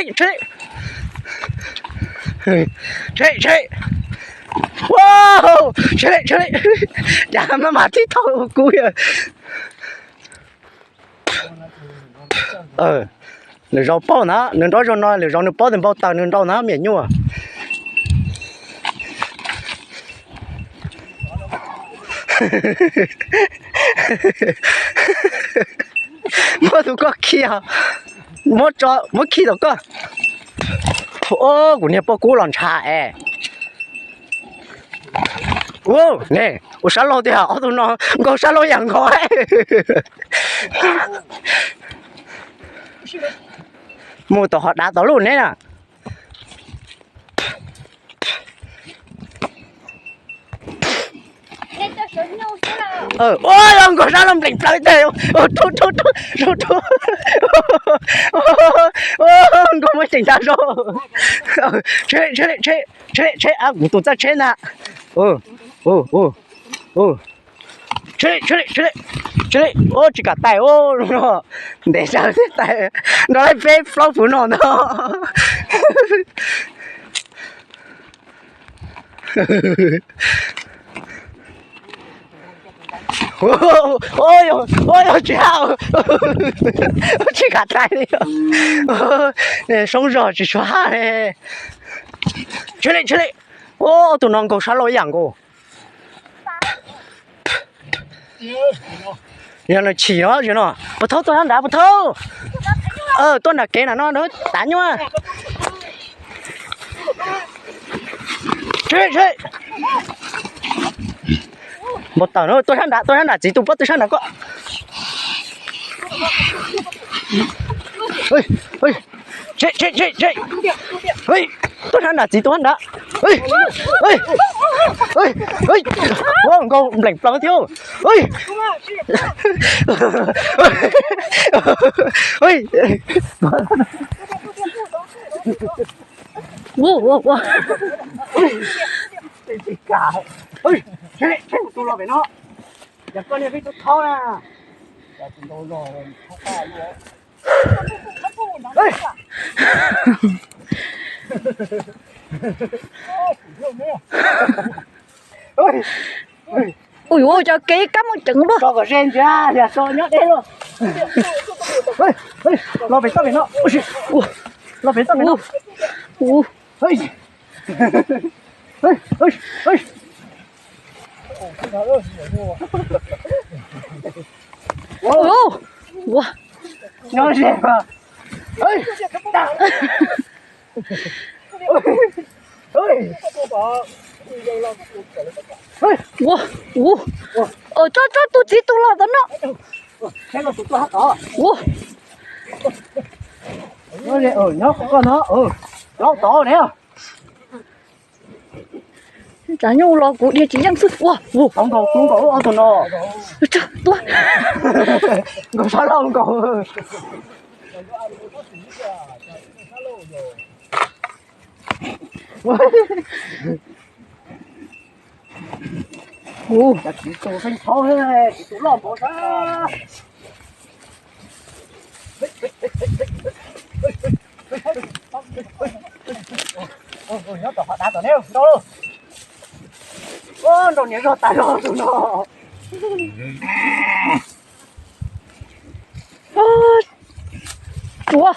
li, tsheb li. Tsheb, tsheb. Ua, tsheb li, tsheb li. Cas maj mam tib thaum kuv yog. Lwm zaus paub na, nws nrov zoo no, lwm zaus nws paub tias npau taws nws nrau na me nyuam. Muab tus koj khi, muab tso, muab khi tom koj. Kuv niag poj kub los ntshav es. Ne, ua sab laug tiag, ob tug no nkaug sab laug yam nkaus. Mus tom hov dav tom lauj neb na. Ua, nkaug sab laug npleem plaws tag. Rub, rub, rub, rub, rub. Nkaug muaj ceem tas zog. Tsheb, tsheb, tsheb, tsheb, tsheb, kuv tus txawj tsheb ntag. Tsheb, tsheb, tsheb, tsheb, ua tsis kam tais, ntev sawv thiaj tais. Nrog laib peb plaub puv no ntag. Ua, yog tsis hab, tsis kam tais li. Soob zog tsis tshua hab li. Tsheb li, tsheb li. Ua, tus no nkaug sab laug ib yam nkaus. Yog nws chim no, no. Puas thaub tuaj sab nrad, puas thaub? Tuaj nram kev nram no, tav nyuaj. Npau taws no, tuaj sab nrad, tuaj sab nrad txiv tus pob tw sab nrad koj. Tuaj sab nrad txiv tus sab nrad. Ua nkaus npleem plaws thiab. Tsis kam. Tus los pem no, yog koj niag peb tub thob na. Ui, ua cov kev kab muaj ceev luaj. Kom ze ntsia, yog so nyob deb luaj. Los pem toj pem no. Los pem toj pem no. Nyob ze. Ua, ua, tsob tsob tus txiv tus los tom no. Ua, nyob koj no, laub tod ne. Tsam nyuj los kuv dhia tsis yeej xwb. Ua, ua, tau nkaus, tau nkaus ob tug no. Tua. Nkaus sab laug nkaus. Ua, tsis tus xeeb thaub, tsis tus loj npaum sab. Nyob tom qhov dav tom ne, nrau lauj. Nrau niam zog tas zog tus no. Tsuav.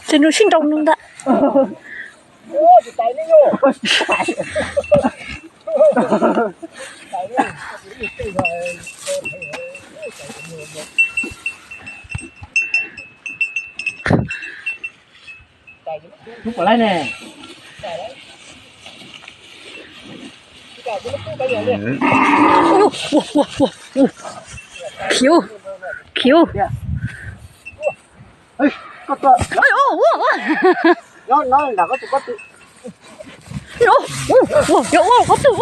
Ces nws sib nrau nws ntag. Lub puas laib ne. Khiv, khiv. Koj tua. Nyob no nram koj tus pob tw. Nyob ua qhov twg.